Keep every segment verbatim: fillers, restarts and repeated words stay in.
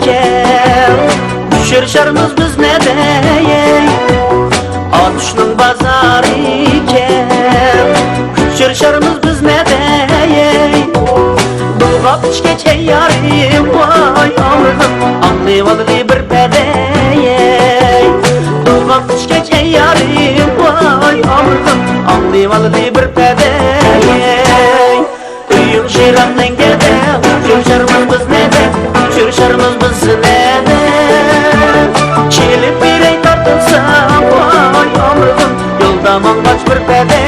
ئىكەن، ئۇچرىشارمىز بىز نەدە؟ ئاتۇشنىڭ بازارى ئىكەن، ئۇچرىشارمىز بىز نەدە؟ بۇلغاپ ئىچكەچ ھەي يارىم، ۋاي ئامرىغىم، ئاڭلىۋالغىلى بىر پەدە. بۇلغاپ ئىچكەچ ھەي يارىم، ۋاي ئامرىغىم، ئاڭلىۋالغىلى بىر پەدە. ئۆيۈڭ يىراق لەڭگەدە، ئۇچرىشارمىز بىز نەدە؟ ئۇچرىشارمىز بىز نەدە؟ چېلىپ بېرەي تارتىنسام، ۋاي ئامرىغىم، يولدا ماڭغاچ بىر پەدە.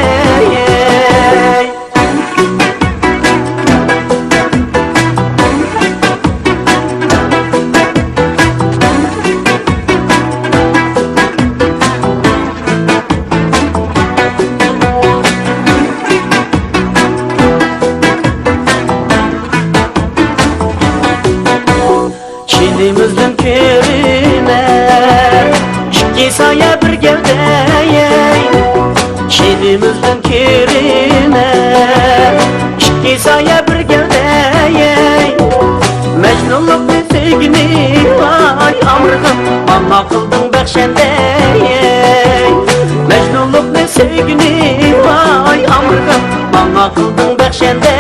چىنىمىزدىن كۆرۈنەر ئىككى سايە بىر گەۋدە. چىنىمىزدىن كۆرۈنەر ئىككى سايە بىر گەۋدە. مەجنۇنلۇقنى سۆيگىنى، ۋاي ئامرىغىم، ماڭا قىلدىڭ بەخشەندە. مەجنۇنلۇقنى سۆيگىنى، ۋاي ئامرىغىم، ماڭا قىلدىڭ بەخشەندە.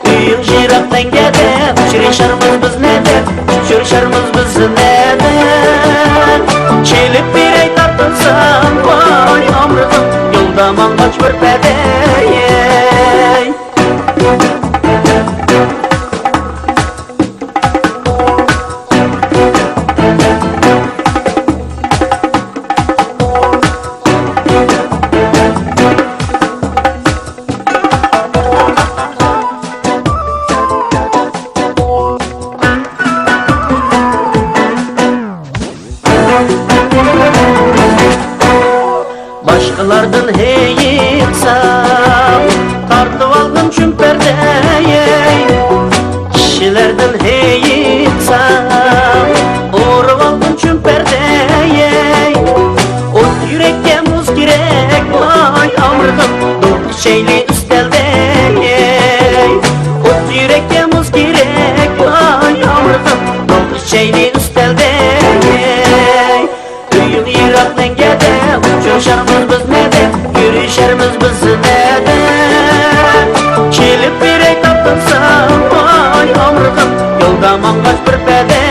ئۆيۈڭ يىراق لەڭگەدە، ئۇچرىشارمىز بىز نەدە؟ ئۇچرىشارمىز بىز نەدە؟ چېلىپ بېرەي تارتىنسام، ۋاي ئامرىغىم، يولدا ماڭغاچ بىر پەدە. باشقىلاردىن ھېيىقسام، تارتىۋالغىن چۈمپەردەي. كىشىلەردىن ھېيىقسام، ئۇرۇۋالغىن چۈمپەردەي. ئوت يۈرەككە مۇز كېرەك، ۋاي ئامرىغىم، دوق ئىچەيلى ئۈستەلدە. ئوت يۈرەككە مۇز كېرەك، ۋاي ئامرىغىم، دوق ئىچەيلى ئۈستەلدە. ئۆيۈڭ يىراق لەڭگەدە، ئۇچرىشارمىز بىز نەدە؟ كۆرۈشەرمىز بىز نەدە؟ كېلىپ بېرەي تارتىنسام، ۋاي ئامرىغىم، يولدا ماڭغاچ بىر پەدە.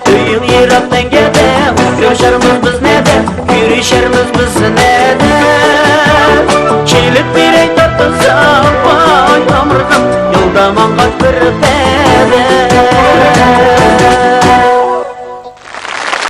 ئۆيۈڭ يىراق لەڭگەدە، ئۇچرىشارمىز بىز نەدە؟ كۆرۈشەرمىز بىز نەدە؟ كېلىپ بېرەي تارتىنسام، ۋاي ئامرىغىم، يولدا ماڭغاچ بىر پەدە.